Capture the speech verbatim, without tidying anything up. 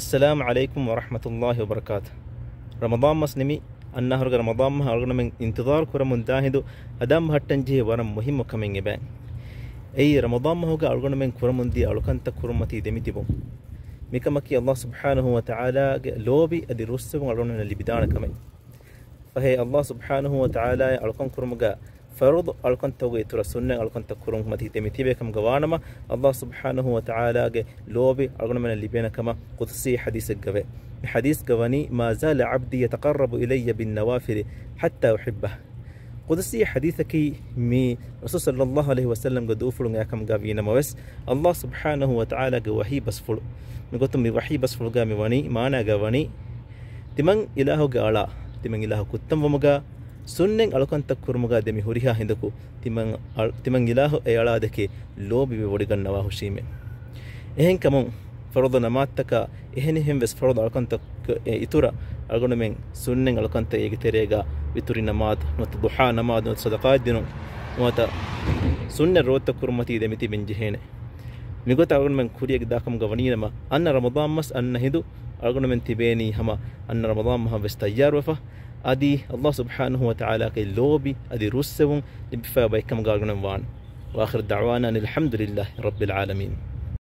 އައްސަލާމު ޢަލައިކުމް ވަރަޙްމަތުﷲި ވަބަރަކާތު. ރަމަޟާން މަސް ނިމި، އަންނަ އަހަރުގެ ރަމަޟާން މަހަށް އަޅުގަނޑުމެން އިންތިޒާރު ކުރަމުން ދާ ހިނދު ހަދާން ބަހައްޓަން ޖެހޭ ވަރަށް މުހިއްމު ކަމެއް އެބަ. އެއީ ރަމަޟާން މަހުގަ އަޅުގަނޑުމެން ކުރަމުން ދިޔަ އަޅުކަންތައް ކުރުމަތީ ދެމިތިބުން. މިކަމަކީ ﷲ ސުބްޙާނަހޫ ވަތަޢާލާގެ ލޯބި އަދި ރުއްސެވުން އަޅުގަނޑުމެންނަށް ލިބިދާނެ ކަމެއް. ފަހެ ﷲ ސުބްޙާނަހޫ ވަތަޢާލާ އަޅުކަން ކުރުމުގަ ފަރުޟު އަޅުކަންތަކުގެ އިތުރަށް ސުންނަތް އަޅުކަންތައް ކުރުމަށް މަތީ ދެމިތިބޭ ކަމުގަ ވާނަމަ، ﷲ ސުބްޙާނަހޫ ވަތަޢާލާގެ ލޯބި އަޅުގަނޑުމެންނަށް ލިބޭނެ ކަމަށް ޤުދުސީ ޙަދީޘެއްގަވޭ. މި ޙަދީޘްގަ ވަނީ، "ما زال عبدي يتقرب إلي بالنوافل حتى أحبه." ޤުދުސީ ޙަދީޘަކީ މީ ރަސޫލު ޞައްލައްލާހު ޢަލައިހި ވަސައްލަމްގެ ދޫފުޅުން އައި ކަމުގަ ވީނަމަވެސް، ﷲ ސުބްޙާނަހޫ ވަތަޢާލާގެ ވަޙީ ބަސްފުޅު. މިގޮތުން މި ވަޙީ ބަސްފުޅުގަ މި ވަނީ މާނާގަ ވަނީ، ތިމަން އިލާހުގެ އަޅާ، ތިމަން އިލާހު ކުއްތަންވުމުގަ، ސުންނަތް އަޅުކަންތައް ކުރުމުގަ ދެމި ހުރިހާ ހިނދަކު ތިމަން އަޅ-، ތިމަން އިލާހު އެ އަޅާ ދެކެ ލޯބިވެވޮޑިގަންނަވާ ހުށީމޭ. އެހެންކަމުން ފަރުޟު ނަމާދުތަކާ އެހެނިހެން ވެސް ފަރުޟު އަޅުކަންތައް އިތުރަށް އަޅުގަނޑުމެން ސުންނަތް އަޅުކަންތައް އޭގެ ތެރޭގަ ވިތުރި ނަމާދު ނުވަތަ ޟުޙާ ނަމާދު ނުވަތަ ޞަދަޤާތް ދިނުން ނުވަތަ ސުންނަތް ރޯދަ ކުރުމަތީ ދެމިތިބެން ޖެހޭނެ. މިގޮތަށް އަޅުގަނޑުމެން ކުރިޔަށް ދާކަމުގަ ވަނީނަމަ، އަންނަ ރަމަޟާން މަސް އަންނަ ހިނދު އަޅުގަނޑުމެން ތިބޭނީ ހަމަ އަންނަ ރަމަޟާން މަހަށް ވެސް ތައްޔާރުވެފަ، އަދި ﷲ ސުބްޙާނަހޫ ވަތަޢާލާގެ ލޯބި އަދި ރުއްސެވުން ލިބިފައި ބައެއްކަމުގަ އަޅުގަނޑުމެން ވާނެ. وآخر دعوانا أن الحمد لله رب العالمين.